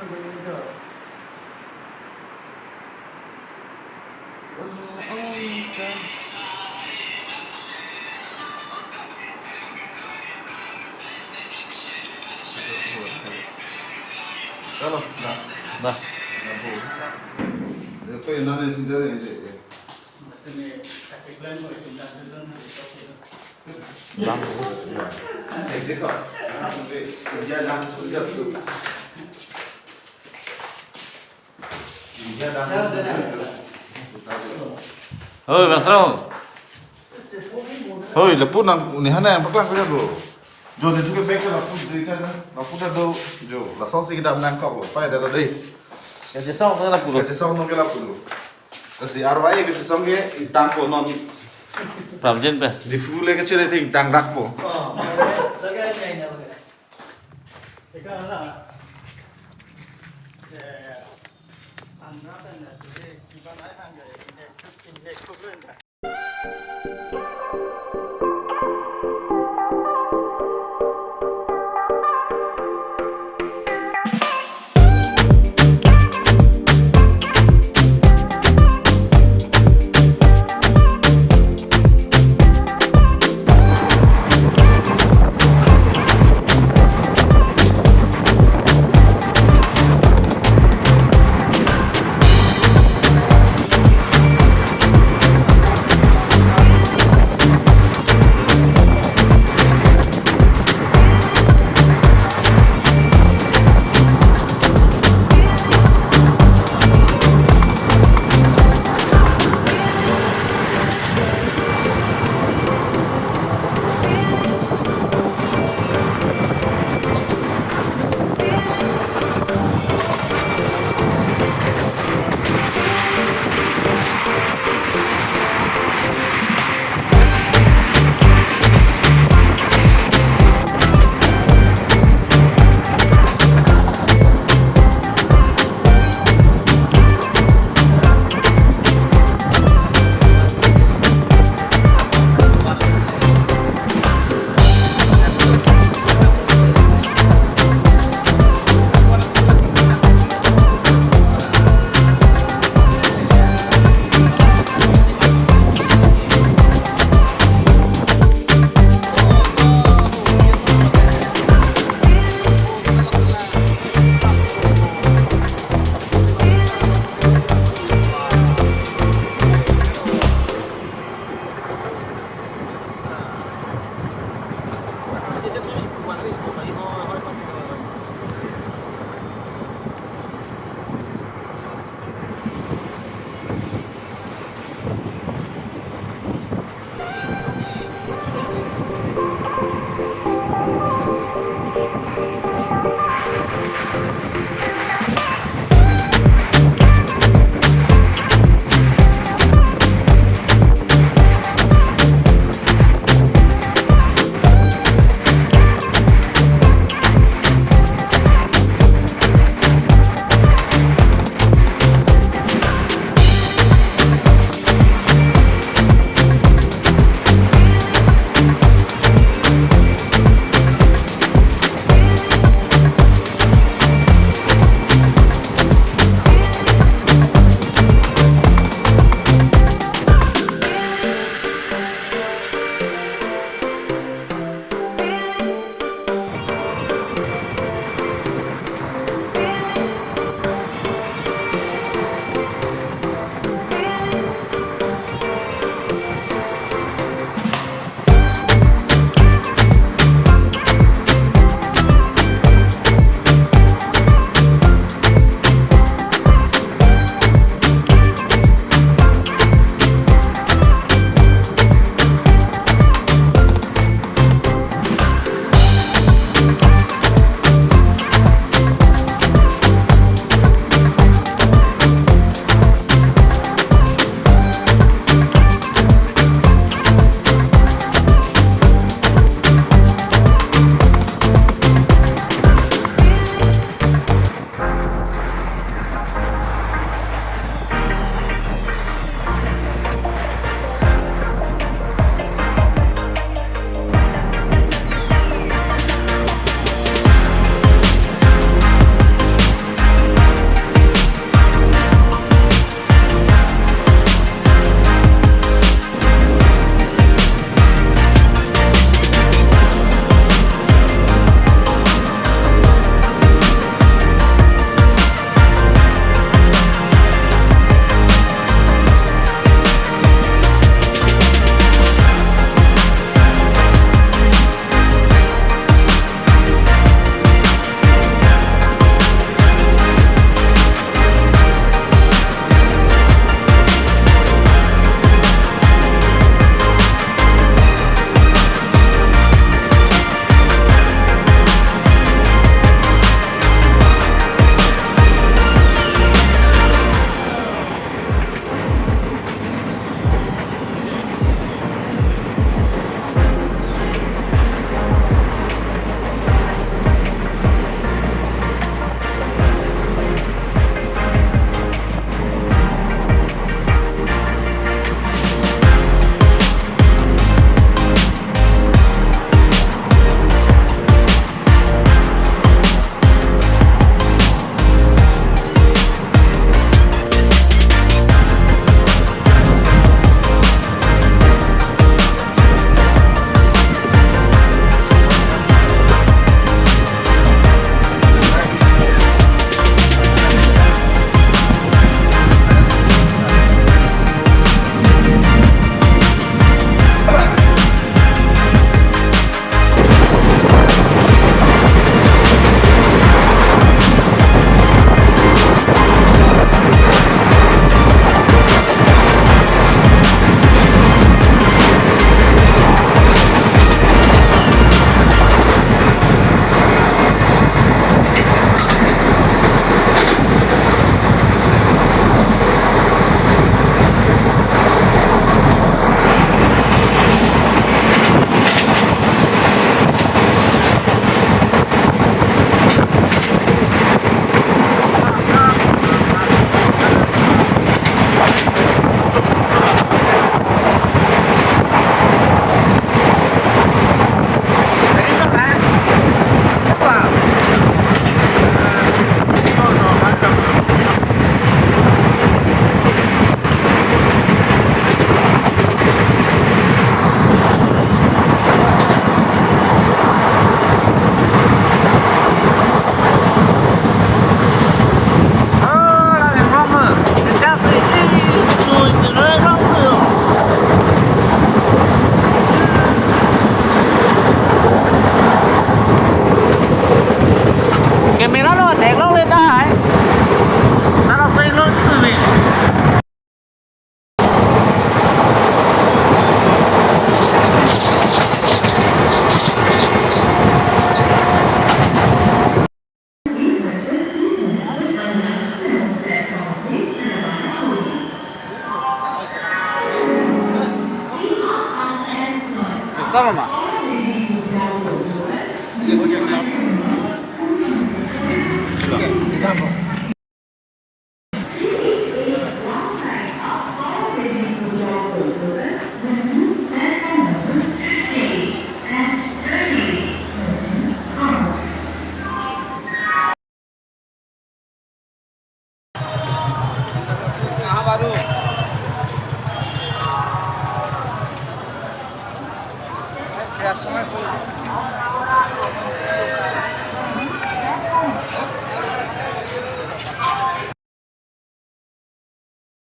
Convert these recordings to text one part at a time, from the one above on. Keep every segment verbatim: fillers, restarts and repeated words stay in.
Halo, dah. Dah. Dah, Bu. Dah, Bu. Dah, Bu. Bang. Hoi, Bang Srong. Hoi, lapu nang, ni hana yang paklang ko, Jo. Jo, netum ke bag ke lapu, jo, ita na. Lapu ta do, jo. Lasonsi kita nangkok lo. Pai dah dei. Kachesong ke lapu lo. Kachesong nang ke lapu lo. Lasi arwai kachesong ke ingtangpo non. Prapjin pen. Diphu le kachere te ingtangdakpo. Oh, lagi aja ini, lagi. Ika na. Ya, ya, ya. Andra kan na, jadi iban ai hang ya, ini, ini, ini.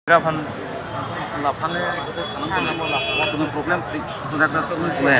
Aphan, laphan le, laphan le, problem, sojak dak tu le.